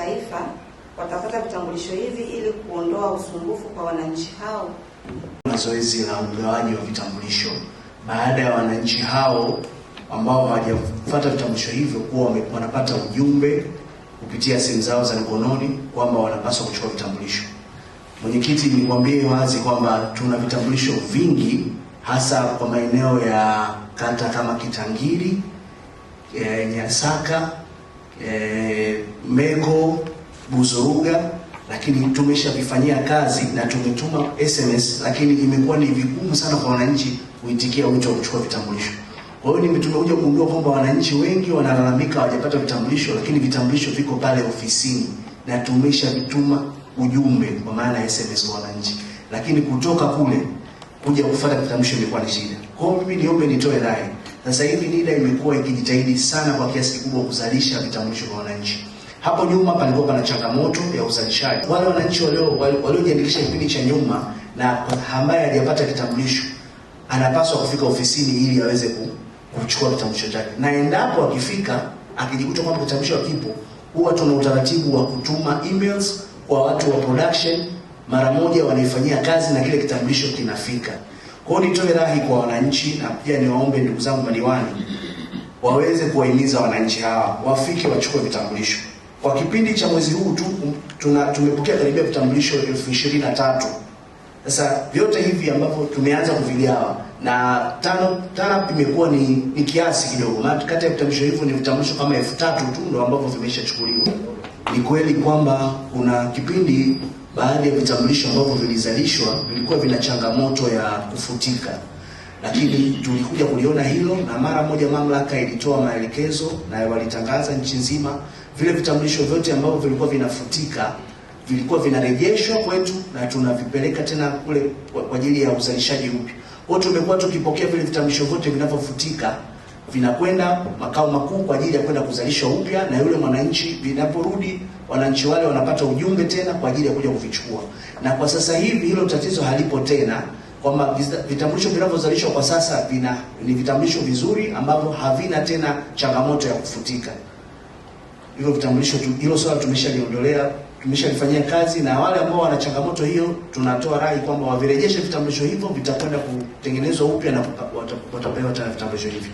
Taifa watapata vitambulisho hivi ili kuondoa usumbufu kwa wananchi hao? Na zoezi la ugawaji wa vitambulisho baada ya wananchi hao ambao hawajafuata vitambulisho hivyo kuwa wanapata ujumbe kupitia simu zao za mkononi kwamba wanapaswa kuchukua vitambulisho. Mwenyekiti, nikwambie wazi kwamba tuna vitambulisho vingi hasa kwa maeneo ya kata kama Kitangiri, Nyasaka, Meko, Buzuruga, lakini tumeshavifanyia kazi na tumetuma SMS, lakini imekuwa ni vigumu sana kwa wananchi kuitikia wito wa kuchukua vitambulisho. Kwa hiyo tumekuja kugundua kwamba wananchi wengi wanalalamika hawajapata vitambulisho, lakini vitambulisho viko pale ofisini na tumeshavituma ujumbe kwa maana ya SMS kwa wananchi, lakini kutoka kule kuja kufuata kitambulisho imekuwa ni shida. Kwa hiyo mimi niombe nitoe rai. Sasa hivi NIDA imekuwa ikijitahidi sana kwa kiasi kikubwa kuzalisha vitambulisho kwa wananchi. Hapo nyuma palikuwa pana changamoto ya uzalishaji. Wale wananchi waliojiandikisha kipindi cha nyuma na ambaye hajapata kitambulisho anapaswa kufika ofisini ili aweze kuchukua kitambulisho chake, na endapo akifika akijikuta kwamba kitambulisho hakipo, huwa tuna utaratibu wa kutuma emails kwa watu wa production, mara moja wanaifanyia kazi na kile kitambulisho kinafika. Kwa hiyo nitoe rai kwa wananchi na pia niwaombe ndugu zangu madiwani waweze kuwahimiza wananchi hawa wafike wachukue vitambulisho. Kwa kipindi cha mwezi huu tu tumepokea karibia vitambulisho 23,000. Sasa vyote hivi ambavyo tumeanza kuvigawa na tano imekuwa ni kiasi kidogo. Maana kati ya vitambulisho hivyo ni vitambulisho kama 3,000 tu ndio ambavyo vimeshachukuliwa. Ni kweli kwamba kuna kipindi baadhi ya vitambulisho ambavyo vilizalishwa vilikuwa vina changamoto ya kufutika, lakini tulikuja kuliona hilo na mara moja mamlaka ilitoa maelekezo na walitangaza nchi nzima vile vitambulisho vyote ambavyo vilikuwa vinafutika vilikuwa vinarejeshwa kwetu na tunavipeleka tena kule kwa ajili ya uzalishaji upya. Kwa hiyo tumekuwa tukipokea vile vitambulisho vyote vinavyofutika vinakwenda makao makuu kwa ajili ya kwenda kuzalishwa upya, na yule mwananchi vinaporudi, wananchi wale wanapata ujumbe tena kwa ajili ya kuja kuvichukua. Na kwa sasa hivi hilo tatizo halipo tena, kwamba vitambulisho vinavyozalishwa kwa sasa ni vitambulisho vizuri ambavyo havina tena changamoto ya kufutika. Hilo vitambulisho hilo swala tumeshaliondolea, tumeshalifanyia kazi, na wale ambao wana changamoto hiyo tunatoa rai kwamba wavirejeshe vitambulisho hivyo, vitakwenda kutengenezwa upya na watapewa tena vitambulisho hivyo.